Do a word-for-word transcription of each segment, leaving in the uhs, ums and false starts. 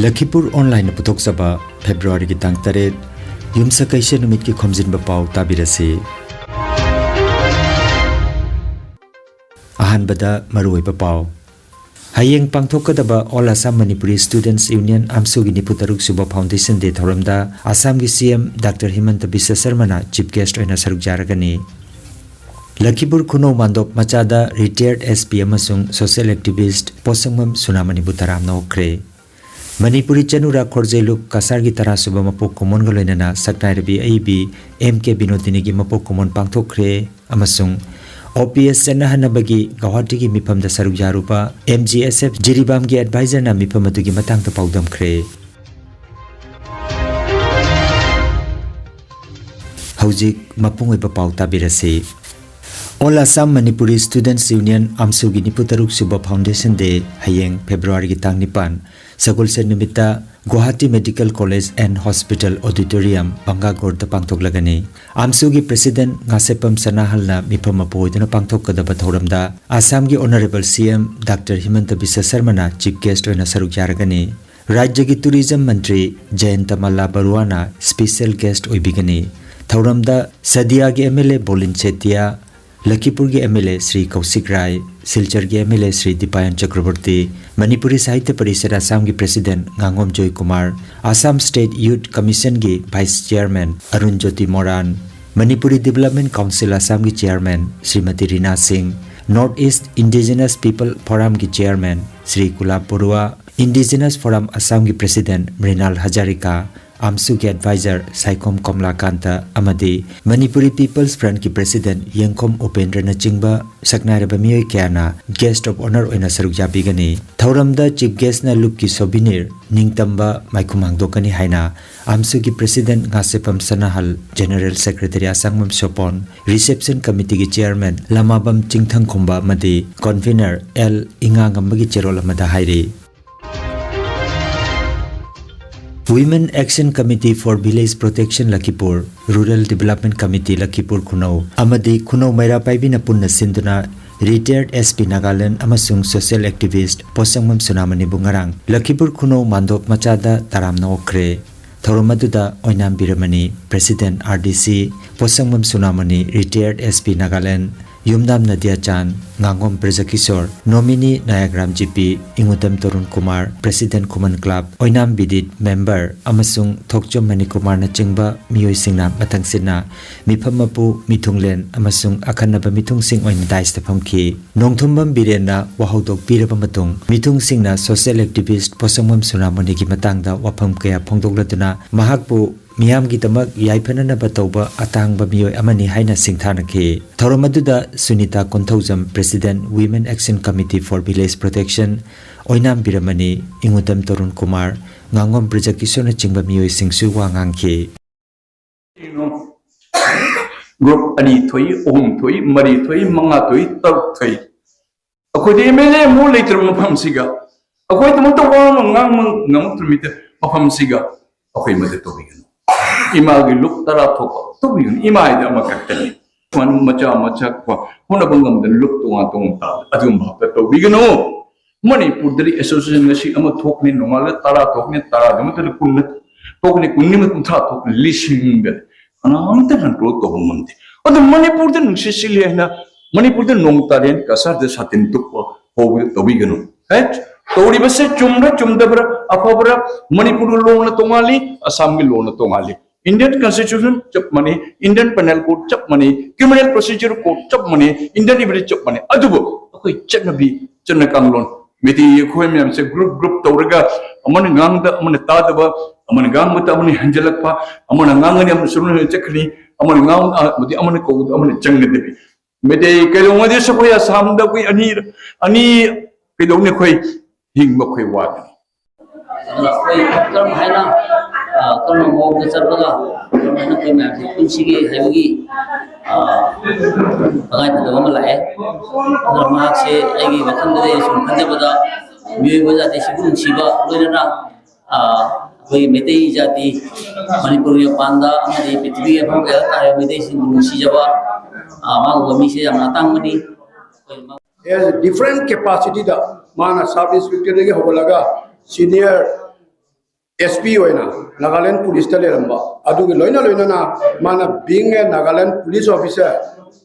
ꯂꯈꯤꯄꯨꯔ ꯑꯣꯟꯂꯥꯏꯟꯅ ꯄꯨꯊꯣꯛꯆꯕ ꯐꯦꯕ꯭ꯔꯨꯋꯥꯔꯤꯒꯤ ꯇꯥꯡ ꯇꯔꯦꯠ, ꯌꯨꯝꯁꯀꯩꯁ ꯅꯨꯃꯤꯠꯀꯤ ꯈꯣꯝꯖꯤꯟꯕ ꯄꯥꯎ ꯇꯥꯕꯤꯔꯁꯤ꯫ ꯑꯍꯥꯟꯕꯗ ꯃꯔꯨꯑꯣꯏꯕ ꯄꯥꯎ꯫ ꯍꯌꯦꯡ ꯄꯥꯡꯊꯣꯛꯀꯗꯕ All Assam Manipuri Students Union ꯑꯝꯁꯨꯒꯤ ꯅꯤꯐꯨ ꯇꯔꯨꯛ ꯁꯨꯕ Foundation Day ꯊꯧꯔꯝꯗ ꯑꯁꯥꯝꯒꯤ C M Doctor ꯍꯤꯃꯟꯇ Visva ꯁꯔꯃꯅ Chief Guest ꯑꯣꯏꯅ ꯁꯔꯨꯛ ꯌꯥꯔꯒꯅꯤ꯫ ꯂꯈꯤꯄꯨꯔ ꯈꯨꯅꯧ ꯃꯥꯟꯗꯣꯞ ꯃꯆꯥꯗ retired S P ꯑꯃꯁꯨꯡ social activist ꯄꯣꯠꯁꯪꯕꯝ ꯁꯨꯅꯥꯃꯅꯤꯕꯨ ꯇꯔꯥꯝꯅ ꯑꯣꯛꯈ꯭ꯔꯦ꯫ ꯃꯅꯤꯄꯨꯔꯤ ꯆꯅꯨꯔꯥ ꯈꯣꯔꯖꯦꯂꯨꯛ ꯀꯁꯥꯔꯒꯤ ꯇꯔꯥ ꯁꯨꯕ ꯃꯄꯣꯛ ꯀꯨꯝꯑꯣꯟꯒ ꯂꯣꯏꯅꯅ ꯁꯛꯅꯥꯏꯔꯕꯤ ꯑꯏꯕꯤ M K ꯕꯤꯅꯣꯗꯤꯅꯤꯒꯤ ꯃꯄꯣꯛ ꯀꯨꯝꯑꯣꯟ ꯄꯥꯡꯊꯣꯛꯈ꯭ꯔꯦ ꯑꯃꯁꯨꯡ O P S ꯆꯠꯅꯍꯟꯅꯕꯒꯤ ꯒꯧꯍꯥꯇꯤꯒꯤ ꯃꯤꯐꯝꯗ ꯁꯔꯨꯛ ꯌꯥꯔꯨꯕ M G S F ꯖꯤꯔꯤꯕꯥꯝꯒꯤ advisorꯅ ꯃꯤꯐꯝ ꯑꯗꯨꯒꯤ ꯃꯇꯥꯡꯗ ꯄꯥꯎꯗꯝꯈ꯭ꯔꯦ꯫ ꯍꯧꯖꯤꯛ ꯃꯄꯨꯡ ꯑꯣꯏꯕ ꯄꯥꯎ ꯇꯥꯕꯤꯔꯁꯤ꯫ All Assam Manipuri Students Union ꯑꯝꯁꯨꯒꯤ ꯅꯤꯐꯨ ꯇꯔꯨꯛ ꯁꯨꯕ Foundation Day ꯍꯌꯦꯡ ꯐꯦꯕ꯭ꯔꯨꯋꯥꯔꯤꯒꯤ ꯇꯥꯡ ꯅꯤꯄꯥꯟ, ꯁꯒꯣꯜꯁꯦꯟ ꯅꯨꯃꯤꯠꯇ Guwahati Medical College and Hospital Auditorium ꯕꯪꯒꯥꯒꯣꯔꯗ ꯄꯥꯡꯊꯣꯛꯂꯒꯅꯤ꯫ ꯑꯝꯁꯨꯒꯤ President Ngasheppam ꯁꯅꯥꯍꯜꯅ ꯃꯤꯐꯝ ꯃꯄꯨ ꯑꯣꯏꯗꯨꯅ ꯄꯥꯡꯊꯣꯛꯀꯗꯕ ꯊꯧꯔꯝꯗ ꯑꯁꯥꯝꯒꯤ Honourable C M Doctor ꯍꯤꯃꯟꯇ Visva ꯁꯔꯃꯅ Chief Guest ꯑꯣꯏꯅ ꯁꯔꯨꯛ ꯌꯥꯔꯒꯅꯤ꯫ ꯔꯥꯖ꯭ꯌꯒꯤ Tourism ꯃꯟꯇ꯭ꯔꯤ ꯖꯌꯟꯇ ꯃꯜꯂꯥ ꯕꯔꯨꯋꯥꯅ special guest ꯑꯣꯏꯕꯤꯒꯅꯤ꯫ ꯊꯧꯔꯝꯗ ꯁꯗꯤꯌꯥꯒꯤ M L A ꯕꯣꯂꯤꯟ ꯁꯦꯇꯤꯌꯥ, ꯂꯈꯤꯄꯨꯔꯒꯤ M L A Shri ꯀꯧꯁꯤꯛ Rai, ꯁꯤꯜꯆꯔꯒꯤ M L A Shri ꯗꯤꯄꯥꯌꯟ ꯆꯀ꯭ꯔꯕꯔꯇꯤ, Manipuri ꯁꯥꯍꯤꯇ꯭ꯌ ꯄꯔꯤꯁꯠ ꯑꯁꯥꯝꯒꯤ President ꯉꯥꯉꯣꯝ Joykumar, Assam State Youth Commissionꯒꯤ Vice Chairman Arun ꯖꯣꯇꯤ ꯃꯣꯔꯥꯟ, Manipuri Development Council ꯑꯁꯥꯝꯒꯤ Chairman ꯁ꯭ꯔꯤꯃꯇꯤ ꯔꯤꯅꯥ ꯁꯤꯡ, North East Indigenous People Forumꯒꯤ Chairman Shri ꯀꯨꯂꯥꯞ ꯕꯔꯨꯋꯥ, Indigenous Forum ꯑꯁꯥꯝꯒꯤ President Mrinal Hazarika, ꯑꯝꯁꯨꯒꯤ Advisor Saikhom ꯀꯣꯝꯂꯥꯀꯥꯟꯇ ꯑꯃꯗꯤ Manipuri People's Frontꯀꯤ President ꯌꯦꯡꯈꯣꯝ ꯎꯄꯦꯟꯗ꯭ꯔꯅꯆꯤꯡꯕ ꯁꯛꯅꯥꯏꯔꯕ ꯃꯤꯑꯣꯏ ꯀꯌꯥꯅ Guest of Honour ꯑꯣꯏꯅ ꯁꯔꯨꯛ ꯌꯥꯕꯤꯒꯅꯤ꯫ ꯊꯧꯔꯝꯗ Chief Guestꯅ ꯂꯨꯞꯀꯤ souvenir, ꯅꯤꯡꯇꯝꯕ ꯃꯥꯏꯈꯨꯝ ꯍꯥꯡꯗꯣꯛꯀꯅꯤ ꯍꯥꯏꯅ ꯑꯝꯁꯨꯒꯤ President Ngasheppam ꯁꯅꯥꯍꯜ, General Secretary ꯑꯁꯥꯡꯕꯝ ꯁꯣꯄꯣꯟ, Reception Committeeꯒꯤ Chairman ꯂꯃꯥꯕꯝ ꯆꯤꯡꯊꯪꯈꯣꯝꯕ ꯑꯃꯗꯤ Convener ꯑꯦꯜ ꯏꯉꯥꯉꯝꯕꯒꯤ ꯆꯦꯔꯣꯜ ꯑꯃꯗ ꯍꯥꯏꯔꯤ꯫ Women Action Committee for Village Protection ꯂꯈꯤꯄꯨꯔ, Rural Development Committee ꯂꯈꯤꯄꯨꯔ ꯈꯨꯅꯧ ꯑꯃꯗꯤ ꯈꯨꯅꯧ ꯃꯩꯔꯥ ꯄꯥꯏꯕꯤꯅ ꯄꯨꯟꯅ ꯁꯤꯟꯗꯨꯅ retired S P Nagaland ꯑꯃꯁꯨꯡ social activist ꯄꯣꯠꯁꯪꯕꯝ ꯁꯨꯅꯥꯃꯅꯤꯕꯨ ꯉꯔꯥꯡ ꯂꯈꯤꯄꯨꯔ ꯈꯨꯅꯧ ꯃꯥꯟꯗꯣꯞ ꯃꯆꯥꯗ ꯇꯔꯥꯝꯅ ꯑꯣꯛꯈ꯭ꯔꯦ꯫ ꯊꯧꯔꯝ ꯑꯗꯨꯗ ꯑꯣꯏꯅꯥꯝ ꯕꯤꯔꯃꯅꯤ, President R D C, ꯄꯣꯠꯁꯪꯕꯝ ꯁꯨꯅꯥꯃꯅꯤ, retired S P Nagaland, ꯌꯨꯝꯅꯥꯝ ꯅꯗꯤꯌꯥꯆꯥꯟ, ꯉꯥꯉꯣꯝ ꯕ꯭ꯔꯖꯀꯤꯁꯣꯔ, ꯅꯣꯃꯤꯅꯤ Nayak ꯔꯥꯝꯖꯤꯄꯤ, ꯏꯉꯨꯗꯝ Tarun Kumar, President Khuman Club, ꯑꯣꯏꯅꯥꯝ ꯕꯤꯗꯤꯠ member ꯑꯃꯁꯨꯡ ꯊꯣꯛꯆꯣꯝ ꯃꯅꯤꯀꯨꯃꯥꯔꯅꯆꯤꯡꯕ ꯃꯤꯑꯣꯏꯁꯤꯡꯅ ꯃꯊꯪꯁꯤꯠꯅ ꯃꯤꯐꯝ ꯃꯄꯨ, ꯃꯤꯊꯨꯡꯂꯦꯟ ꯑꯃꯁꯨꯡ ꯑꯈꯟꯅꯕ ꯃꯤꯊꯨꯡꯁꯤꯡ ꯑꯣꯏꯅ dais ꯇ ꯐꯝꯈꯤ꯫ ꯅꯣꯡꯊꯨꯝꯕꯝ ꯕꯤꯔꯦꯟꯅ ꯋꯥꯍꯧꯗꯣꯛ ꯄꯤꯔꯕ ꯃꯇꯨꯡ, ꯃꯤꯊꯨꯡꯁꯤꯡꯅ social activist ꯄꯣꯠꯁꯪꯕꯝ ꯁꯨꯅꯥꯃꯅꯤꯒꯤ ꯃꯇꯥꯡꯗ ꯋꯥꯐꯝ ꯀꯌꯥ ꯐꯣꯡꯗꯣꯛꯂꯗꯨꯅ ꯃꯍꯥꯛꯄꯨ ꯃꯤꯌꯥꯝꯒꯤꯗꯃꯛ ꯌꯥꯏꯐꯅꯅꯕ ꯇꯧꯕ ꯑꯇꯥꯡꯕ ꯃꯤꯑꯣꯏ ꯑꯃꯅꯤ ꯍꯥꯏꯅ ꯁꯤꯡꯊꯥꯅꯈꯤ꯫ ꯊꯧꯔꯝ ꯑꯗꯨꯗ Sunita Konthoujam, President, Women Action Committee for Village Protection, ꯑꯣꯏꯅꯥꯝ ꯕꯤꯔꯃꯅꯤ, ꯏꯉꯨꯗꯝ ꯇꯔꯨꯟ ꯀꯨꯃꯥꯔ, ꯉꯥꯉꯣꯝ ꯕ꯭ꯔꯖꯀꯤꯁꯣꯔꯅꯆꯤꯡꯕ ꯃꯤꯑꯣꯏꯁꯤꯡꯁꯨ ꯋꯥ ꯉꯥꯡꯈꯤ꯫ ꯀꯩꯅꯣ? Group ꯑꯅꯤ ꯊꯣꯛꯏ, ꯑꯍꯨꯝ ꯊꯣꯛꯏ, ꯃꯔꯤ ꯊꯣꯛꯏ, ꯃꯉꯥ ꯊꯣꯛꯏ, ꯇꯔꯨꯛ ꯊꯣꯛꯏ꯫ ꯑꯩꯈꯣꯏꯗꯤ M L A ꯑꯃꯨꯛ ꯂꯩꯇ꯭ꯔꯕ ꯃꯐꯝꯁꯤꯒ, ꯑꯩꯈꯣꯏꯗꯃꯛꯇ ꯋꯥ ꯑꯃ ꯉꯥꯡꯕ ꯉꯝꯃꯛꯇ꯭ꯔꯕ ꯃꯐꯝꯁꯤꯒ ꯑꯩꯈꯣꯏ ꯃꯗꯨ ꯇꯧꯕꯤꯒꯅꯨ꯫ ꯏꯃꯥꯒꯤ ꯂꯨꯞ ꯇꯔꯥ ꯊꯣꯛꯄ ꯇꯧꯕꯤꯒꯅꯨ꯫ ꯏꯃꯥ ꯍꯥꯏꯗꯤ ꯑꯃꯈꯛꯇꯅꯤ꯫ ꯃꯆꯥ ꯃꯆꯥ ꯀꯣ ꯍꯣꯠꯅꯕ ꯉꯝꯗꯅ ꯂꯨꯞ ꯇꯣꯉꯥꯟ ꯇꯣꯉꯥꯟ ꯇꯥꯕ ꯑꯗꯨꯒꯨꯝꯕ ꯑꯃꯇ ꯇꯧꯕꯤꯒꯅꯨ꯫ ꯃꯅꯤꯄꯨꯔꯗꯗꯤ association ꯉꯁꯤ ꯑꯃ ꯊꯣꯛꯅꯤ, ꯅꯣꯡꯉꯥꯜꯂꯒ ꯇꯔꯥ ꯊꯣꯛꯅꯤ, ꯇꯔꯥꯗ ꯃꯇꯨꯡꯗ ꯀꯨꯟ ꯊꯣꯛꯅꯤ, ꯀꯨꯟꯅꯤ ꯃꯇꯨꯡ ꯊꯥ ꯊꯣꯛꯅꯤ, ꯂꯤꯁꯤꯡꯗ ꯀꯅꯥꯝꯇ control ꯇꯧꯕ ꯉꯝꯗꯦ꯫ ꯑꯗꯨ ꯃꯅꯤꯄꯨꯔꯗ ꯅꯨꯡꯁꯤꯠ ꯁꯤꯠꯂꯤ ꯍꯥꯏꯅ, ꯃꯅꯤꯄꯨꯔꯗ ꯅꯣꯡ ꯇꯥꯔꯦ ꯍꯥꯏꯅ ꯀꯁꯥꯔꯗ ꯁꯥꯇꯤꯟ ꯇꯨꯞꯄ ꯍꯧꯕ ꯇꯧꯕꯤꯒꯅꯨ꯫ ꯍꯦ? ꯇꯧꯔꯤꯕꯁꯦ ꯆꯨꯝꯕ꯭ꯔꯥ ꯆꯨꯝꯗꯕ꯭ꯔꯥ, ꯑꯐꯕ꯭ꯔꯥ? ꯃꯅꯤꯄꯨꯔꯒꯤ ꯂꯣꯅ ꯇꯣꯉꯥꯜꯂꯤ, ꯑꯁꯥꯝꯒꯤ ꯂꯣꯅ ꯇꯣꯉꯥꯜꯂꯤ꯫ Indian Constitution ꯆꯞ ꯃꯥꯟꯅꯩ, Indian Penal Code ꯆꯞ ꯃꯥꯟꯅꯩ, Criminal Procedure Code ꯆꯞ ꯃꯥꯟꯅꯩ, Indian Civil ꯆꯞ ꯃꯥꯟꯅꯩ꯫ ꯑꯗꯨꯕꯨ ꯑꯩꯈꯣꯏ ꯆꯠꯅꯕꯤ, ꯆꯠꯅ ꯀꯥꯡꯂꯣꯟ, ꯃꯩꯇꯩ ꯑꯩꯈꯣꯏ ꯃꯌꯥꯝꯁꯦ group group ꯇꯧꯔꯒ ꯑꯃꯅ ꯉꯥꯡꯕꯗ ꯑꯃꯅ ꯇꯥꯗꯕ, ꯑꯃꯅ ꯉꯥꯡꯕꯗ ꯑꯃꯅ ꯍꯟꯖꯤꯜꯂꯛꯄ, ꯑꯃꯅ ꯉꯥꯡꯒꯅꯤ ꯑꯃꯅ ꯁꯨꯝ ꯆꯠꯈ꯭ꯔꯅꯤ, ꯑꯃꯅ ꯉꯥꯡ-, ꯑꯃꯗꯤ ꯑꯃꯅ ꯀꯧꯕꯗ ꯑꯃꯅ ꯆꯪꯅꯗꯕꯤ꯫ ꯃꯩꯇꯩ ꯀꯩꯗꯧꯉꯩꯗꯁꯨ ꯑꯩꯈꯣꯏ ꯑꯁꯥꯝꯗ ꯑꯩꯈꯣꯏ ꯑꯅꯤ, ꯑꯅꯤ ꯀꯩꯗꯧꯅꯤ ꯑꯩꯈꯣꯏ ꯍꯤꯡꯕ ꯑꯩꯈꯣꯏ ꯋꯥꯒꯅꯤ꯫ ꯑꯗꯨꯅ ꯑꯩꯈꯣꯏ ꯀꯔꯝ ꯍꯥꯏꯅ, ꯑ, ꯀꯔꯝꯕ ꯃꯑꯣꯡꯗ ꯆꯠꯄꯒ ꯀꯔꯝ ꯍꯥꯏꯅ ꯑꯩꯈꯣꯏ ꯃꯌꯥꯝꯁꯦ ꯄꯨꯟꯁꯤꯒꯦ ꯍꯥꯏꯕꯒꯤ, ꯑ, ꯇꯉꯥꯏꯐꯗꯕ ꯑꯃ ꯂꯥꯛꯑꯦ꯫ ꯑꯗꯨꯅ ꯃꯍꯥꯛꯁꯦ ꯑꯩꯒꯤ ꯋꯥꯈꯜꯗꯗꯤ ꯑꯩ ꯁꯨꯝ ꯈꯟꯖꯕꯗ ꯃꯤꯑꯣꯏꯕ ꯖꯥꯇꯤꯁꯤꯕꯨ ꯅꯨꯡꯁꯤꯕ ꯂꯣꯏꯅꯅ, ꯑ, ꯑꯩꯈꯣꯏ ꯃꯩꯇꯩ ꯖꯥꯇꯤ ꯃꯅꯤꯄꯨꯔꯒꯤ ꯃꯄꯥꯟꯗ ꯑꯃꯗꯤ ꯄ꯭ꯔꯤꯊꯤꯕꯤꯒꯤ ꯃꯐꯝ ꯀꯌꯥꯗ ꯇꯥꯔꯤꯕ ꯃꯩꯇꯩꯁꯤꯡꯕꯨ ꯅꯨꯡꯁꯤꯖꯕ, ꯑ, ꯃꯥꯒꯨꯝꯕ ꯃꯤꯁꯦ ꯌꯥꯝꯅ ꯑꯇꯥꯡꯕꯅꯤ꯫ ꯑꯦꯁ ꯗꯤꯐ꯭ꯔꯦꯟ ꯀꯦꯄꯥꯁꯤꯇꯤꯗ ꯃꯥꯅ ꯁꯕ ꯏꯟꯁꯄꯦꯛꯇꯔꯗꯒꯤ ꯍꯧꯒꯠꯂꯒ ꯁꯤꯅꯤꯌꯔ ꯑꯦꯁ ꯄꯤ ꯑꯣꯏꯅ ꯅꯥꯒꯥꯂꯦꯟ ꯄꯨꯂꯤꯁꯇ ꯂꯩꯔꯝꯕ, ꯑꯗꯨꯒꯤ ꯂꯣꯏꯅ ꯂꯣꯏꯅꯅ ꯃꯥꯅ being a Nagaland police officer,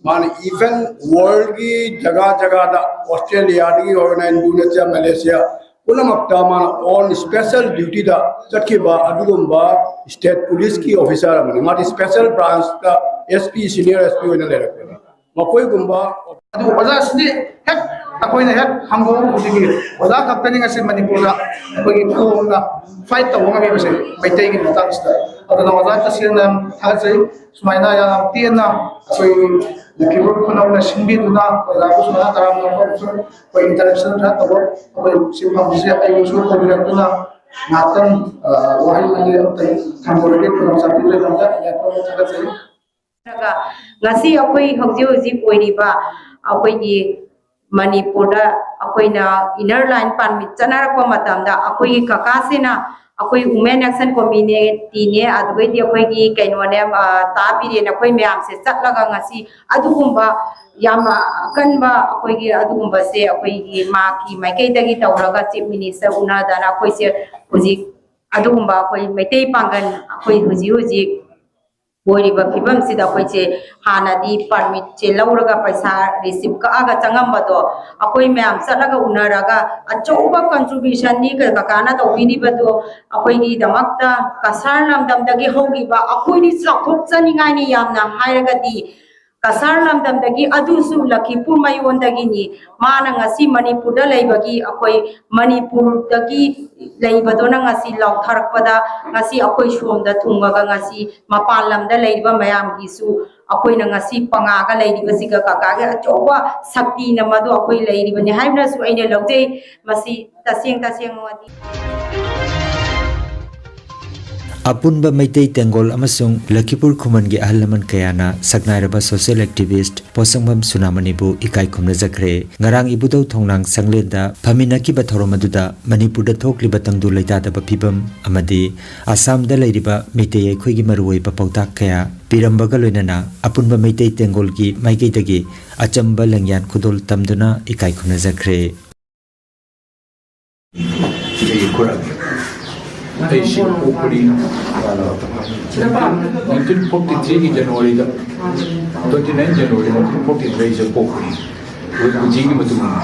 ꯃꯥꯅ even worldꯒꯤ ꯖꯒꯥ ꯖꯒꯥꯗ, ꯑꯣꯁꯇ꯭ꯔꯦꯂꯤꯌꯥꯗꯒꯤ ꯑꯣꯏꯅ ꯏꯟꯗꯣꯅꯦꯁꯤꯌꯥ, ꯃꯦꯂꯦꯁꯤꯌꯥ ꯄꯨꯝꯅꯃꯛꯇ ꯃꯥꯅ on special dutyꯗ ꯆꯠꯈꯤꯕ ꯑꯗꯨꯒꯨꯝꯕ state policeꯀꯤ officer ꯑꯃꯅꯤ꯫ ꯃꯥꯗꯤ special branchꯇ S P, senior S P ꯑꯣꯏꯅ ꯂꯩꯔꯛꯄꯅꯤ꯫ ꯃꯈꯣꯏꯒꯨꯝꯕ ꯑꯗꯨ ꯑꯣꯖꯥꯁꯤꯗꯤ ꯍꯦꯛ ꯑꯩꯈꯣꯏꯅ ꯍꯦꯛ ꯍꯪꯕ ꯍꯧꯕꯗꯒꯤ ꯑꯣꯖꯥ ꯈꯛꯇꯅꯤ ꯉꯁꯤ ꯃꯅꯤꯄꯨꯔꯗ ꯑꯩꯈꯣꯏꯒꯤ ꯀꯣꯝꯅ fight ꯇꯧꯕ ꯉꯝꯃꯤꯕꯁꯦ ꯃꯩꯇꯩꯒꯤ ꯃꯇꯥꯡꯁꯤꯗ꯫ ꯑꯗꯨꯅ ꯑꯣꯖꯥ ꯇꯁꯦꯡꯅ ꯌꯥꯝ ꯊꯥꯒꯠꯆꯩ꯫ ꯁꯨꯃꯥꯏꯅ ꯌꯥꯝ ꯄꯦꯟꯅ ꯑꯩꯈꯣꯏ ꯂꯛꯈꯤꯕꯥꯝ ꯈꯨꯅꯧꯅ ꯁꯤꯟꯕꯤꯗꯨꯅ ꯑꯣꯖꯥꯕꯨ ꯁꯨꯃꯥꯏꯅ ꯇꯔꯥꯝꯅ ꯑꯣꯛꯆꯔꯤ꯫ ꯑꯩꯈꯣꯏ interaction ꯈꯔ ꯇꯧꯕ ꯑꯩꯈꯣꯏ ꯁꯤꯟꯐꯝꯁꯦ ꯑꯩꯕꯨꯁꯨ ꯀꯧꯕꯤꯔꯛꯇꯨꯅ ꯉꯥꯏꯍꯥꯛꯇꯪ, ꯑ, ꯋꯥꯍꯩ ꯃꯇꯦꯛ ꯑꯃꯇꯪ ꯊꯝꯖꯔꯒꯦ꯫ ꯈꯨꯗꯣꯡꯆꯥꯕꯤꯕꯒꯤꯗꯃꯛꯇ ꯌꯥꯝꯅ ꯊꯥꯒꯠꯆꯔꯤ꯫ ꯅꯠꯇ꯭ꯔꯒ ꯉꯁꯤ ꯑꯩꯈꯣꯏ ꯍꯧꯖꯤꯛ ꯍꯧꯖꯤꯛ ꯑꯣꯏꯔꯤꯕ ꯑꯩꯈꯣꯏꯒꯤ ꯃꯅꯤꯄꯨꯔꯗ ꯑꯩꯈꯣꯏꯅ inner line permit ꯆꯠꯅꯔꯛꯄ ꯃꯇꯝꯗ ꯑꯩꯈꯣꯏꯒꯤ ꯀꯀꯥꯁꯤꯅ ꯑꯩꯈꯣꯏ Women Action Committeeꯅꯦ, ꯑꯗꯨꯒꯩꯗꯤ ꯑꯩꯈꯣꯏꯒꯤ ꯀꯩꯅꯣꯅꯦ, ꯑ, ꯇꯥ ꯕꯤꯔꯦꯟ, ꯑꯩꯈꯣꯏ ꯃꯌꯥꯝꯁꯦ ꯆꯠꯂꯒ ꯉꯁꯤ ꯑꯗꯨꯒꯨꯝꯕ ꯌꯥꯝꯅ ꯑꯀꯟꯕ ꯑꯩꯈꯣꯏꯒꯤ ꯑꯗꯨꯒꯨꯝꯕꯁꯦ ꯑꯩꯈꯣꯏꯒꯤ ꯃꯍꯥꯛꯀꯤ ꯃꯥꯏꯀꯩꯗꯒꯤ ꯇꯧꯔꯒ Chief Minister ꯎꯅꯗꯅ ꯑꯩꯈꯣꯏꯁꯦ ꯍꯧꯖꯤꯛ ꯑꯗꯨꯒꯨꯝꯕ ꯑꯩꯈꯣꯏ ꯃꯩꯇꯩ ꯄꯥꯡꯒꯜ ꯑꯩꯈꯣꯏ ꯍꯧꯖꯤꯛ ꯍꯧꯖꯤꯛ ꯑꯣꯏꯔꯤꯕ ꯐꯤꯕꯝꯁꯤꯗ ꯑꯩꯈꯣꯏꯁꯦ ꯍꯥꯟꯅꯗꯤ permitꯁꯦ ꯂꯧꯔꯒ ꯄꯩꯁꯥ receipt ꯀꯛꯑꯒ ꯆꯪꯉꯝꯕꯗꯣ ꯑꯩꯈꯣꯏ ꯃꯌꯥꯝ ꯆꯠꯂꯒ ꯎꯅꯔꯒ ꯑꯆꯧꯕ contributionꯅꯤ ꯀꯀꯥꯅ ꯇꯧꯕꯤꯔꯤꯕꯗꯣ꯫ ꯑꯩꯈꯣꯏꯒꯤꯗꯃꯛꯇ ꯀꯁꯥꯔ ꯂꯝꯗꯝꯗꯒꯤ ꯍꯧꯈꯤꯕ ꯑꯩꯈꯣꯏꯗꯤ ꯆꯥꯎꯊꯣꯛꯆꯅꯤꯡꯉꯥꯏꯅꯤ ꯌꯥꯝꯅ ꯍꯥꯏꯔꯒꯗꯤ ꯀꯁꯥꯔ ꯂꯝꯗꯝꯗꯒꯤ, ꯑꯗꯨꯁꯨ ꯂꯈꯤꯄꯨꯔ ꯃꯌꯣꯟꯗꯒꯤꯅꯤ꯫ ꯃꯥꯅ ꯉꯁꯤ ꯃꯅꯤꯄꯨꯔꯗ ꯂꯩꯕꯒꯤ, ꯑꯩꯈꯣꯏ ꯃꯅꯤꯄꯨꯔꯗꯒꯤ ꯂꯩꯕꯗꯨꯅ ꯉꯁꯤ ꯂꯥꯎꯊꯔꯛꯄꯗ, ꯉꯁꯤ ꯑꯩꯈꯣꯏ ꯁꯣꯝꯗ ꯊꯨꯡꯉꯒ ꯉꯁꯤ ꯃꯄꯥꯟ ꯂꯝꯗ ꯂꯩꯔꯤꯕ ꯃꯌꯥꯝꯒꯤꯁꯨ ꯑꯩꯈꯣꯏꯅ ꯉꯁꯤ ꯄꯉꯥꯒ ꯂꯩꯔꯤꯕꯁꯤꯒ ꯀꯀꯥꯒꯤ ꯑꯆꯧꯕ ꯁꯛꯇꯤꯅ ꯃꯗꯨ ꯑꯩꯈꯣꯏ ꯂꯩꯔꯤꯕꯅꯤ ꯍꯥꯏꯕꯅꯁꯨ ꯑꯩꯅ ꯂꯧꯖꯩ꯫ ꯃꯁꯤ ꯇꯁꯦꯡ ꯇꯁꯦꯡꯕꯗꯤ ꯑꯄꯨꯟꯕ ꯃꯩꯇꯩ, ꯇꯦꯡꯒꯣꯜ ꯑꯃꯁꯨꯡ ꯂꯈꯤꯄꯨꯔ ꯈꯨꯃꯟꯒꯤ ꯑꯍꯜ ꯂꯃꯟ ꯀꯌꯥꯅ ꯁꯛꯅꯥꯏꯔꯕ social activist ꯄꯣꯠꯁꯪꯕꯝ ꯁꯨꯅꯥꯃꯅꯤꯕꯨ ꯏꯀꯥꯏ ꯈꯨꯝꯅꯖꯈ꯭ꯔꯦ꯫ ꯉꯔꯥꯡ ꯏꯕꯨꯙꯧ ꯊꯣꯡꯅꯥꯡ ꯁꯪꯂꯦꯟꯗ ꯐꯝꯃꯤꯟꯅꯈꯤꯕ ꯊꯧꯔꯝ ꯑꯗꯨꯗ ꯃꯅꯤꯄꯨꯔꯗ ꯊꯣꯛꯂꯤꯕ ꯇꯪꯗꯨ ꯂꯩꯇꯥꯗꯕ ꯐꯤꯕꯝ ꯑꯃꯗꯤ ꯑꯁꯥꯝꯗ ꯂꯩꯔꯤꯕ ꯃꯩꯇꯩ ꯑꯩꯈꯣꯏꯒꯤ ꯃꯔꯨꯑꯣꯏꯕ ꯄꯥꯎꯇꯥꯛ ꯀꯌꯥ ꯄꯤꯔꯝꯕꯒ ꯂꯣꯏꯅꯅ ꯑꯄꯨꯟꯕ ꯃꯩꯇꯩ ꯇꯦꯡꯒꯣꯜꯒꯤ ꯃꯥꯏꯀꯩꯗꯒꯤ ꯑꯆꯝꯕ ꯂꯦꯡꯌꯥꯟ ꯈꯨꯗꯣꯜ ꯇꯝꯗꯨꯅ ꯏꯀꯥꯏ ꯈꯨꯝꯅꯖꯈ꯭ꯔꯦ꯫ ꯑꯩ ꯈꯨꯔꯥꯛ, ꯑꯩꯁꯤ ꯄꯣꯛꯄꯅꯤ, nineteen forty three ꯒꯤ January ꯗ, twenty nine January nineteen forty three ꯁꯦ ꯄꯣꯛꯄꯅꯤ꯫ ꯍꯧꯖꯤꯛ ꯍꯧꯖꯤꯛꯀꯤ ꯃꯇꯨꯡ ꯏꯟꯅ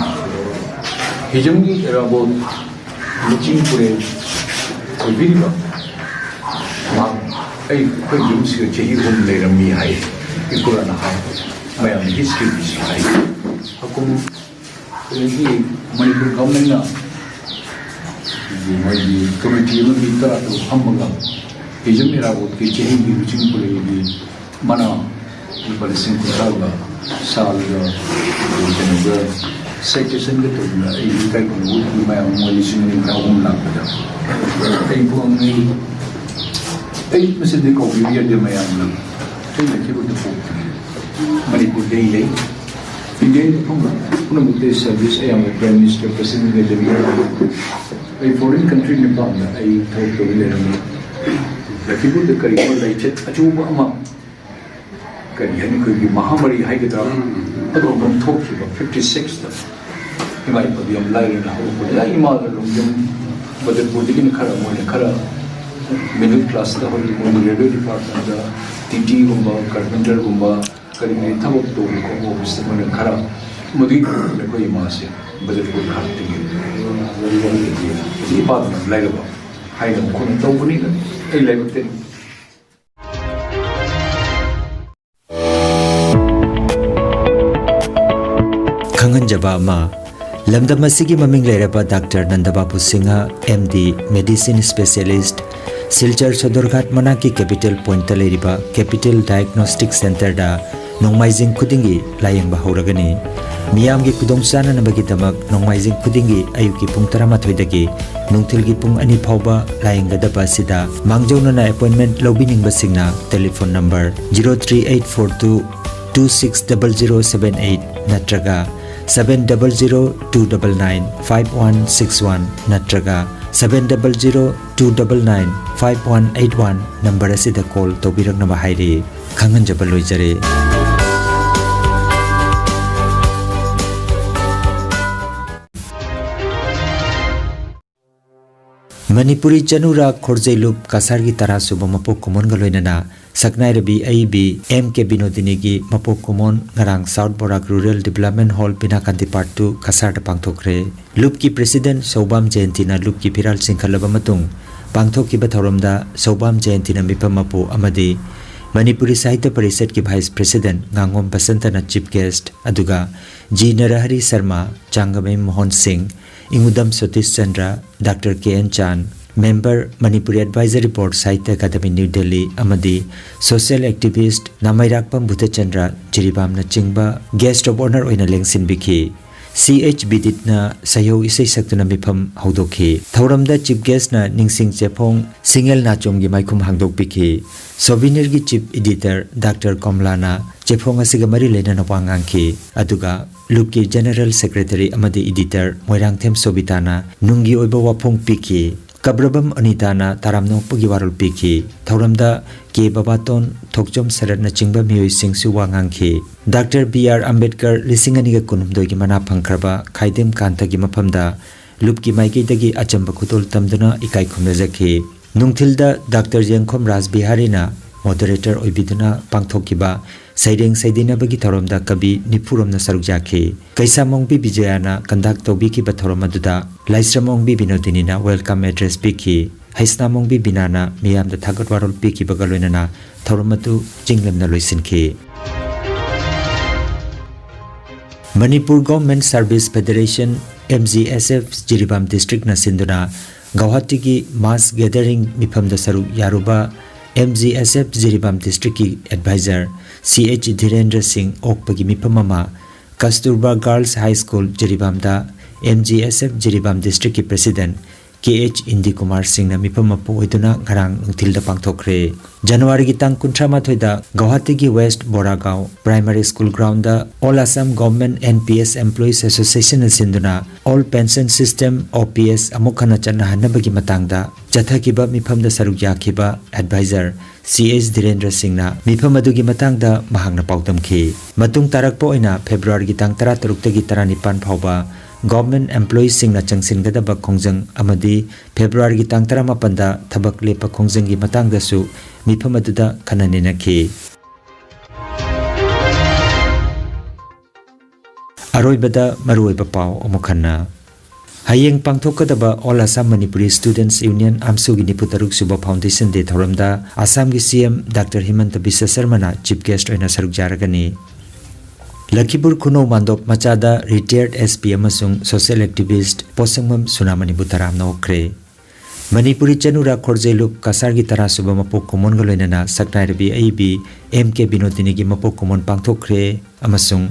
ꯍꯤꯖꯝꯒꯤ ꯏꯔꯥꯕꯣꯠ ꯂꯨꯆꯤꯡ ꯄꯨꯔꯦꯜ ꯑꯣꯏꯕꯤꯔꯤꯕ ꯃꯍꯥꯛ ꯑꯩ, ꯑꯩꯈꯣꯏ ꯌꯨꯝꯁꯤꯗ ꯆꯍꯤ ꯑꯍꯨꯝ ꯂꯩꯔꯝꯃꯤ ꯍꯥꯏ, ꯏꯈꯨꯔꯥꯅ ꯍꯥꯏ꯫ ꯃꯌꯥꯝꯅ history ꯁꯨ ꯍꯥꯏ꯫ ꯍꯀꯨꯝ ꯑꯗꯒꯤ ꯃꯅꯤꯄꯨꯔ government ꯅ ꯃꯣꯏꯒꯤ committee ꯑꯃ ꯃꯤ ꯇꯔꯥ ꯇꯔꯨꯛ ꯐꯝꯃꯒ ꯍꯤꯖꯝ ꯏꯔꯥꯕꯣꯠꯀꯤ ꯆꯍꯤꯒꯤ ꯂꯨꯆꯤꯡ ꯄꯨꯔꯦꯜꯒꯤ ꯃꯅꯥ ꯂꯨꯄꯥ ꯂꯤꯁꯤꯡ ꯀꯨꯟꯊ꯭ꯔꯥꯒ ꯁꯥꯜꯒ ꯀꯩꯅꯣꯒ citation ꯒ ꯇꯧꯗꯅ ꯑꯩ ꯏꯀꯥꯏ ꯈꯨꯝꯅꯕ ꯎꯠꯈꯤ꯫ ꯃꯌꯥꯝ ꯃꯣꯏ ꯂꯤꯁꯤꯡ ꯑꯅꯤ ꯇꯔꯥ ꯑꯍꯨꯝ ꯂꯥꯛꯄꯗ ꯑꯩ ꯄꯨꯡ ꯑꯅꯤ, ꯑꯩ ꯃꯁꯤꯗꯤ ꯀꯧꯕꯤꯕ ꯌꯥꯗꯦ꯫ ꯃꯌꯥꯝꯅ ꯑꯩꯅ ꯈꯤꯕꯗ ꯄꯣꯛꯄꯅꯤ꯫ ꯃꯅꯤꯄꯨꯔꯗ ꯑꯩ ꯂꯩ꯫ ꯏꯟꯗꯤꯌꯥꯒꯤ ꯃꯐꯝ ꯄꯨꯝꯅꯃꯛꯇ service ꯑꯌꯥꯝꯕ Prime Minister, President ꯂꯩꯖꯕ ꯌꯥꯏ꯫ ꯑꯩ foreign country ꯅꯤꯄꯥꯟꯗ ꯑꯩ ꯊꯕꯛ ꯇꯧꯕ ꯂꯩꯔꯝꯃꯤ꯫ ꯂꯈꯤꯄꯨꯔꯗ ꯀꯔꯤꯒꯨꯝꯕ ꯂꯩꯆꯠ ꯑꯆꯧꯕ ꯑꯃ, ꯀꯔꯤ ꯍꯥꯏꯅꯤ, ꯑꯩꯈꯣꯏꯒꯤ ꯃꯍꯥꯃꯥꯔꯤ ꯍꯥꯏꯒꯗ꯭ꯔꯥ, ꯑꯗꯨꯒꯨꯝꯕ ꯑꯃ ꯊꯣꯛꯈꯤꯕ fifty six ꯇ꯫ ꯏꯃꯥ ꯏꯄꯥꯗꯨ ꯌꯥꯝ ꯂꯥꯏꯔꯅ ꯍꯧꯔꯛꯄꯅꯤ꯫ ꯑꯩ ꯏꯃꯥꯗ ꯂꯣꯡꯖꯝ ꯕꯗꯔꯄꯨꯔꯗꯒꯤꯅ ꯈꯔ, ꯃꯣꯏꯅ ꯈꯔ middle class ꯇ ꯍꯧꯔꯛꯏ꯫ ꯃꯣꯏꯅ railway department ꯇ T T ꯒꯨꯝꯕ, carpenter ꯒꯨꯝꯕ, ꯀꯔꯤ ꯀꯔꯤ ꯊꯕꯛ ꯇꯧꯕ ꯈꯣꯠꯄ office ꯇ ꯃꯣꯏꯅ ꯈꯔ, ꯃꯗꯨꯒꯤ ꯑꯩꯈꯣꯏ ꯏꯃꯥꯁꯦ ꯕꯗꯔꯄꯨꯔ ꯈꯥꯛꯇꯒꯤ ꯏꯄꯥꯗꯨꯅ ꯂꯩꯔꯕ ꯍꯥꯏꯅ ꯃꯈꯣꯏꯅ ꯇꯧꯕꯅꯤꯅ ꯑꯩ ꯂꯥꯏꯕꯛ ꯇꯤꯟ ꯈꯪꯍꯟꯖꯕ ꯑꯃ, ꯂꯝꯗꯝ ꯑꯁꯤꯒꯤ ꯃꯃꯤꯡ ꯂꯩꯔꯕ ꯗꯥꯛꯇꯔ ꯅꯟꯗꯕꯥꯕꯨ Singha, M D, medicine specialist, Silchar Sadarghat ꯃꯅꯥꯛꯀꯤ capital point ꯇ ꯂꯩꯔꯤꯕ capital diagnostic center ꯗ ꯅꯣꯡꯃꯥꯏꯖꯤꯡ ꯈꯨꯗꯤꯡꯒꯤ ꯂꯥꯌꯦꯡꯕ ꯍꯧꯔꯒꯅꯤ꯫ ꯃꯤꯌꯥꯝꯒꯤ ꯈꯨꯗꯣꯡ ꯆꯥꯅꯅꯕꯒꯤꯗꯃꯛ ꯅꯣꯡꯃꯥꯏꯖꯤꯡ ꯈꯨꯗꯤꯡꯒꯤ ꯑꯌꯨꯛꯀꯤ ꯄꯨꯡ ꯇꯔꯥꯃꯥꯊꯣꯏꯗꯒꯤ ꯅꯨꯡꯊꯤꯜꯒꯤ ꯄꯨꯡ ꯑꯅꯤ ꯐꯥꯎꯕ ꯂꯥꯌꯦꯡꯒꯗꯕ ꯑꯁꯤꯗ ꯃꯥꯡꯖꯧꯅꯅ ꯑꯦꯄꯣꯏꯟꯃꯦꯟꯠ ꯂꯧꯕꯤꯅꯤꯡꯕꯁꯤꯡꯅ telephone number zero three eight four two two six double zero seven eight ꯅꯠꯇ꯭ꯔꯒ seven double zero two double nine five one six one ꯅꯠꯇ꯭ꯔꯒ seven double zero two double nine five one eight one number ꯑꯁꯤꯗ call ꯇꯧꯕꯤꯔꯛꯅꯕ ꯍꯥꯏꯔꯤ꯫ ꯈꯪꯍꯟꯖꯕ ꯂꯣꯏꯖꯔꯦ꯫ ꯃꯅꯤꯄꯨꯔꯤ ꯆꯅꯨꯔꯥ ꯈꯣꯔꯖꯩꯂꯨꯞ ꯀꯁꯥꯔꯒꯤ ꯇꯔꯥ ꯁꯨꯕ ꯃꯄꯣꯛ ꯀꯨꯝꯑꯣꯟꯒ ꯂꯣꯏꯅꯅ ꯁꯛꯅꯥꯏꯔꯕꯤ ꯑꯏꯕꯤ M ꯀꯦ ꯕꯤꯅꯣꯗꯤꯅꯤꯒꯤ ꯃꯄꯣꯛ ꯀꯨꯝꯑꯣꯟ ꯉꯔꯥꯡ south Barak rural development hall Binakanti ꯄꯥꯔꯛꯇꯨ ꯀꯁꯥꯔꯗ ꯄꯥꯡꯊꯣꯛꯈ꯭ꯔꯦ꯫ ꯂꯨꯞꯀꯤ ꯄ꯭ꯔꯦꯁꯤꯗꯦꯟꯠ ꯁꯧꯕꯥꯝ ꯖꯌꯟꯇꯤꯅ ꯂꯨꯞꯀꯤ ꯐꯤꯔꯥꯜ ꯆꯤꯡꯈꯠꯂꯕ ꯃꯇꯨꯡ ꯄꯥꯡꯊꯣꯛꯈꯤꯕ ꯊꯧꯔꯝꯗ ꯁꯧꯕꯥꯝ ꯖꯌꯟꯇꯤꯅ ꯃꯤꯐꯝ ꯃꯄꯨ ꯑꯃꯗꯤ ꯃꯅꯤꯄꯨꯔꯤ ꯁꯥꯍꯤꯇ꯭ꯌ ꯄꯔꯤꯁꯠꯀꯤ ꯚꯥꯏꯁ ꯄ꯭ꯔꯦꯁꯤꯗꯦꯟꯠ ꯉꯥꯉꯣꯝ ꯕꯁꯟꯇꯅ ꯆꯤꯐ ꯒꯦꯁ꯭ꯠ, ꯑꯗꯨꯒ G Narahari Sharma, Changamayum Mohan Singh, Ingudam Satish Chandra, doctor K N ꯆꯥꯟ, member Manipuri advisory board, Sahitya academy new Delhi ꯑꯃꯗꯤ ꯁꯣꯁꯤꯌꯦꯜ ꯑꯦꯛꯇꯤꯚꯤꯁ꯭ꯠ ꯅꯥꯃꯩꯔꯥꯛꯄꯝ ꯚꯨꯇꯆꯟꯗ꯭ꯔ ꯖꯤꯔꯤꯕꯥꯝꯅꯆꯤꯡꯕ ꯒꯦꯁ꯭ꯠ ꯑꯣꯐ ꯑꯣꯅꯔ ꯑꯣꯏꯅ ꯂꯦꯡꯁꯤꯟꯕꯤꯈꯤ꯫ ꯁꯤ ꯑꯩꯆ ꯕꯤꯗꯤꯠꯅ ꯁꯩꯍꯧ ꯏꯁꯩ ꯁꯛꯇꯨꯅ ꯃꯤꯐꯝ ꯍꯧꯗꯣꯛꯈꯤ꯫ ꯊꯧꯔꯝꯗ ꯆꯤꯐ ꯒꯦꯁ꯭ꯠꯅ ꯅꯤꯡꯁꯤꯡ ꯆꯦꯐꯣꯡ ꯁꯤꯡꯉꯦꯜ ꯅꯥꯆꯣꯝꯒꯤ ꯃꯥꯏꯈꯨꯝ ꯍꯥꯡꯗꯣꯛꯄꯤꯈꯤ꯫ ꯁꯣꯚꯤꯅꯤꯔꯒꯤ ꯆꯤꯐ ꯏꯗꯤꯇꯔ ꯗꯥꯛꯇꯔ ꯀꯣꯝꯂꯥꯅ ꯆꯦꯐꯣꯡ ꯑꯁꯤꯒ ꯃꯔꯤ ꯂꯩꯅꯅ ꯋꯥ ꯉꯥꯡꯈꯤ꯫ ꯑꯗꯨꯒ ꯂꯨꯞꯀꯤ ꯖꯦꯅꯔꯦꯜ ꯁꯦꯀ꯭ꯔꯦꯇꯔꯤ ꯑꯃꯗꯤ ꯏꯗꯤꯇꯔ ꯃꯣꯏꯔꯥꯡꯊꯦꯝ ꯁꯣꯕꯤꯇꯥꯅ ꯅꯨꯡꯒꯤ ꯑꯣꯏꯕ ꯋꯥꯐꯣꯡ ꯄꯤꯈꯤ꯫ ꯀꯕ꯭ꯔꯕꯝ ꯑꯅꯤꯇꯥꯅ ꯇꯔꯥꯝꯅ ꯑꯣꯛꯄꯒꯤ ꯋꯥꯔꯣꯜ ꯄꯤꯈꯤ꯫ ꯊꯧꯔꯝꯗ ꯀꯦ ꯕꯕꯥꯇꯣꯟ, ꯊꯣꯛꯆꯣꯝ ꯁꯔꯠꯅꯆꯤꯡꯕ ꯃꯤꯑꯣꯏꯁꯤꯡꯁꯨ ꯋꯥ ꯉꯥꯡꯈꯤ꯫ ꯗꯥꯛꯇꯔ ꯕꯤ ꯑꯥꯔ ꯑꯝꯕꯦꯗꯀꯔ ꯂꯤꯁꯤꯡ ꯑꯅꯤꯒ ꯀꯨꯟꯍꯨꯝꯗꯣꯏꯒꯤ ꯃꯅꯥ ꯐꯪꯈ꯭ꯔꯕ ꯈꯥꯏꯗꯦꯝ ꯀꯥꯟꯇꯒꯤ ꯃꯐꯝꯗ ꯂꯨꯞꯀꯤ ꯃꯥꯏꯀꯩꯗꯒꯤ ꯑꯆꯝꯕ ꯈꯨꯗꯣꯜ ꯇꯝꯗꯨꯅ ꯏꯀꯥꯏ ꯈꯨꯝꯅꯖꯈꯤ꯫ ꯅꯨꯡꯊꯤꯜꯗ ꯗꯥꯛꯇꯔ ꯌꯦꯡꯈꯣꯝ ꯔꯥꯖ ꯕꯤꯍꯥꯔꯤꯅ ꯃꯣꯗꯔꯦꯇꯔ ꯑꯣꯏꯕꯤꯗꯨꯅ ꯄꯥꯡꯊꯣꯛꯈꯤꯕ ꯁꯩꯔꯦꯡ ꯁꯩꯗꯦꯡꯅꯕꯒꯤ ꯊꯧꯔꯝꯗ ꯀꯕꯤ ꯅꯤꯐꯨꯔꯣꯝꯅ ꯁꯔꯨꯛ ꯌꯥꯈꯤ꯫ ꯀꯩꯁꯥꯃꯣꯡꯕꯤ ꯕꯤꯖꯌꯥꯅ ꯀꯟꯗꯛ ꯇꯧꯕꯤꯈꯤꯕ ꯊꯧꯔꯝ ꯑꯗꯨꯗ ꯂꯥꯏꯁ꯭ꯔꯝ ꯑꯣꯡꯕꯤ ꯕꯤꯅꯣꯗꯤꯅꯤꯅ ꯋꯦꯜꯀꯝ ꯑꯦꯗ꯭ꯔꯦꯁ ꯄꯤꯈꯤ꯫ ꯍꯩꯁꯅꯥꯃꯣꯡꯕꯤ ꯕꯤꯅꯥꯅ ꯃꯤꯌꯥꯝꯗ ꯊꯥꯒꯠ ꯋꯥꯔꯣꯜ ꯄꯤꯈꯤꯕꯒ ꯂꯣꯏꯅꯅ ꯊꯧꯔꯝ ꯑꯗꯨ ꯆꯤꯡꯂꯦꯝꯅ ꯂꯣꯏꯁꯤꯟꯈꯤ꯫ Manipur government service federation, M G S F, Jiribam ꯗꯤꯁꯇ꯭ꯔꯤꯛꯅ ꯁꯤꯟꯗꯨꯅ ꯒꯧꯍꯥꯇꯤꯒꯤ ꯃꯥꯁ ꯒꯦꯗꯔꯤꯡ ꯃꯤꯐꯝꯗ ꯁꯔꯨꯛ ꯌꯥꯔꯨꯕ M G S F Jiribam Districtꯀꯤ Advisor C H Dhirendra Singh ꯑꯣꯛꯄꯒꯤ ꯃꯤꯐꯝ ꯑꯃ ꯀꯁꯇꯨꯔꯕꯥ Girls High School ꯖꯤꯔꯤꯕꯥꯝꯗ M G S F Jiribam Districtꯀꯤ President K H ꯏꯟꯗꯤꯀꯨꯃꯥꯔ ꯁꯤꯡꯅ ꯃꯤꯐꯝ ꯃꯄꯨ ꯑꯣꯏꯗꯨꯅ ꯉꯔꯥꯡ ꯅꯨꯡꯊꯤꯜꯗ ꯄꯥꯡꯊꯣꯛꯈ꯭ꯔꯦ꯫ ꯖꯅꯋꯥꯔꯤꯒꯤ ꯇꯥꯡ ꯀꯨꯟꯊ꯭ꯔꯥ ꯃꯥꯊꯣꯏꯗ ꯒꯧꯍꯥꯇꯤꯒꯤ West Boragaon Primary School Groundꯗ All Assam Government N P S Employees Associationꯅ ꯁꯤꯟꯗꯨꯅ All Pension System, O P S, ꯑꯃꯨꯛ ꯍꯟꯅ ꯆꯠꯅꯍꯟꯅꯕꯒꯤ ꯃꯇꯥꯡꯗ ꯆꯠꯊꯈꯤꯕ ꯃꯤꯐꯝꯗ ꯁꯔꯨꯛ ꯌꯥꯈꯤꯕ Advisor C H ꯙꯤꯔꯦꯟꯗ꯭ꯔ ꯁꯤꯡꯅ ꯃꯤꯐꯝ ꯑꯗꯨꯒꯤ ꯃꯇꯥꯡꯗ ꯃꯍꯥꯛꯅ ꯄꯥꯎꯗꯝꯈꯤ꯫ ꯃꯇꯨꯡ ꯇꯥꯔꯛꯄ ꯑꯣꯏꯅ ꯐꯦꯕ꯭ꯔꯨꯋꯥꯔꯤꯒꯤ ꯇꯥꯡ ꯇꯔꯥꯇꯔꯨꯛꯇꯒꯤ ꯇꯔꯥꯅꯤꯄꯥꯟ ꯐꯥꯎꯕ Government Employeesꯁꯤꯡꯅ ꯆꯪꯁꯤꯟꯒꯗꯕ ꯈꯣꯡꯖꯪ ꯑꯃꯗꯤ ꯐꯦꯕ꯭ꯔꯨꯋꯥꯔꯤꯒꯤ ꯇꯥꯡ ꯇꯔꯥꯃꯥꯄꯟꯗ ꯊꯕꯛ ꯂꯦꯞꯄ ꯈꯣꯡꯖꯪꯒꯤ ꯃꯇꯥꯡꯗꯁꯨ ꯃꯤꯐꯝ ꯑꯗꯨꯗ ꯈꯟꯅ ꯅꯩꯅꯈꯤ꯫ ꯑꯔꯣꯏꯕꯗ ꯃꯔꯨꯑꯣꯏꯕ ꯄꯥꯎ ꯑꯃꯨꯛ ꯍꯟꯅ꯫ ꯍꯌꯦꯡ ꯄꯥꯡꯊꯣꯛꯀꯗꯕ All Assam Manipuri Students Union, AMSUꯒꯤ ꯅꯤꯐꯨꯇꯔꯨꯛ ꯁꯨꯕ Foundation Day ꯊꯧꯔꯝꯗ ꯑꯁꯥꯝꯒꯤ C M Doctor ꯍꯤꯃꯟꯇ Visva ꯁꯔꯃꯅ Chief Guest ꯑꯣꯏꯅ ꯁꯔꯨꯛ ꯌꯥꯔꯒꯅꯤ꯫ ꯂꯈꯤꯄꯨꯔ ꯈꯨꯅꯧ ꯃꯥꯟꯗꯣꯞ ꯃꯆꯥꯗ retired S P ꯑꯃꯁꯨꯡ social activist ꯄꯣꯠꯁꯪꯕꯝ ꯁꯨꯅꯥꯃꯅꯤꯕꯨ ꯇꯔꯥꯝꯅ ꯑꯣꯛꯈ꯭ꯔꯦ꯫ ꯃꯅꯤꯄꯨꯔꯤ ꯆꯅꯨꯔꯥ ꯈꯣꯔꯖꯦ ꯂꯨꯞ ꯀꯁꯥꯔꯒꯤ ꯇꯔꯥꯁꯨꯕ ꯃꯄꯣꯛ ꯀꯨꯝꯑꯣꯟꯒ ꯂꯣꯏꯅꯅ ꯁꯛꯅꯥꯏꯔꯕꯤ ꯑꯏꯕꯤ M K ꯕꯤꯅꯣꯗꯤꯅꯤꯒꯤ ꯃꯄꯣꯛ ꯀꯨꯝꯑꯣꯟ ꯄꯥꯡꯊꯣꯛꯈ꯭ꯔꯦ ꯑꯃꯁꯨꯡ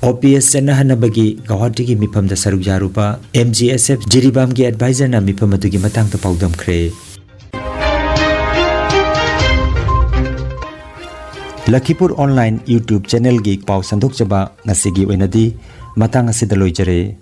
O P S ꯆꯠꯅꯍꯟꯅꯕꯒꯤ ꯒꯧꯍꯥꯇꯤꯒꯤ ꯃꯤꯐꯝꯗ ꯁꯔꯨꯛ ꯌꯥꯔꯨꯕ M G S F ꯖꯤꯔꯤꯕꯥꯝꯒꯤ Advisorꯅ ꯃꯤꯐꯝ ꯑꯗꯨꯒꯤ ꯃꯇꯥꯡꯗ ꯄꯥꯎꯗꯝꯈ꯭ꯔꯦ꯫ ꯂꯈꯤꯄꯨꯔ Online YouTube channelꯒꯤ ꯄꯥꯎ ꯁꯟꯗꯣꯛꯆꯕ ꯉꯁꯤꯒꯤ ꯑꯣꯏꯅꯗꯤ ꯃꯇꯥꯡ ꯑꯁꯤꯗ ꯂꯣꯏꯖꯔꯦ꯫